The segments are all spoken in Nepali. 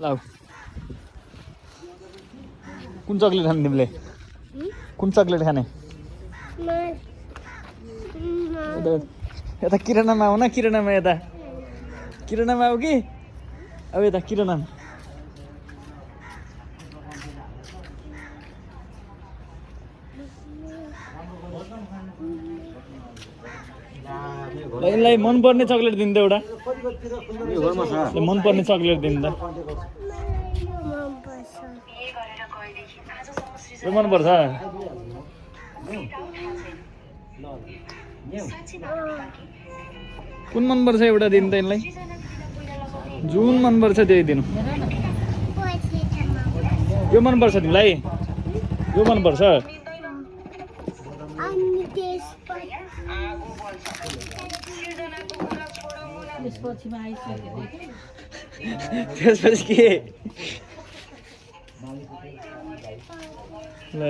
लाऊ कुन चक्लेट खाने तिमीले कुन चक्लेट खाने यता किरानामा आऊ न किरानामा यता किरानामा आऊ कि अब यता किरानामा यसलाई मनपर्ने चक्लेट दिन्छ एउटा मनपर्ने चक्लेट दिन्छ मनपर्छ कुन मनपर्छ एउटा दिन त यसलाई जुन मनपर्छ त्यही दिनु यो मनपर्छ तिमीलाई यो मनपर्छ त्यसपछि के ल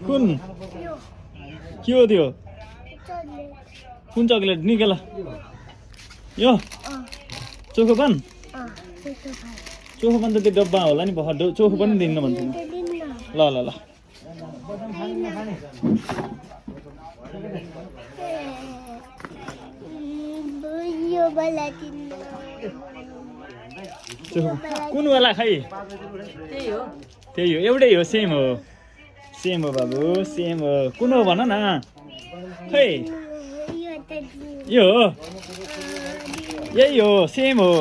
कुन के हो त्यो कुन चक्लेट निकेला यो चोखोपान चोखोपान त त्यो डब्बा होला नि भर्खर चोखो पनि दिन्न भन्छु ल ल ल कुन वाला खै त्यही हो एउटै हो सेम हो बाबु सेम हो कुन हो भन न खै यो हो यही हो सेम हो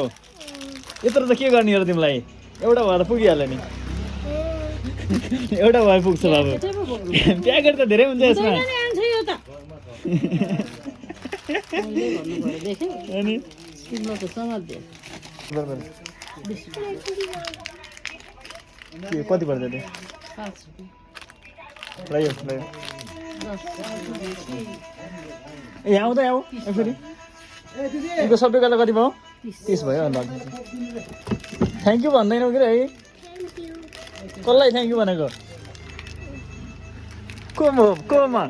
यत्रो त के गर्ने हो र तिमीलाई एउटा भएर पुगिहाल्यो नि एउटा भए पुग्छ बाबु प्याकेट त धेरै हुन्छ यसमा अनि कति पर्छ त्यो ए आऊ त आऊ फेरि यिनको सबैको कति भयो 30 भयो अन्त थ्याङ्क यू भन्दैनौ कि है कसलाई थ्याङ्क यू भनेको कोमा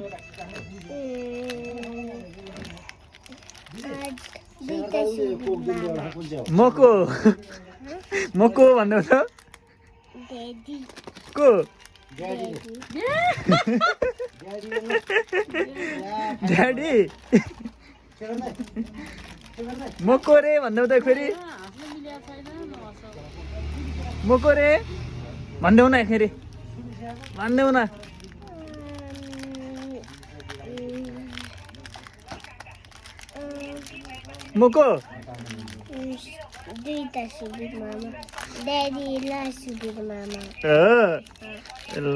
मको भन्नु त को ड्याडी मको रे भन्नु त फेरि मको रे भन्देऊ न फेरि भन्देऊ न मको दुईटा सुबिर मामा ड्याडी ला सुबिर मामा ल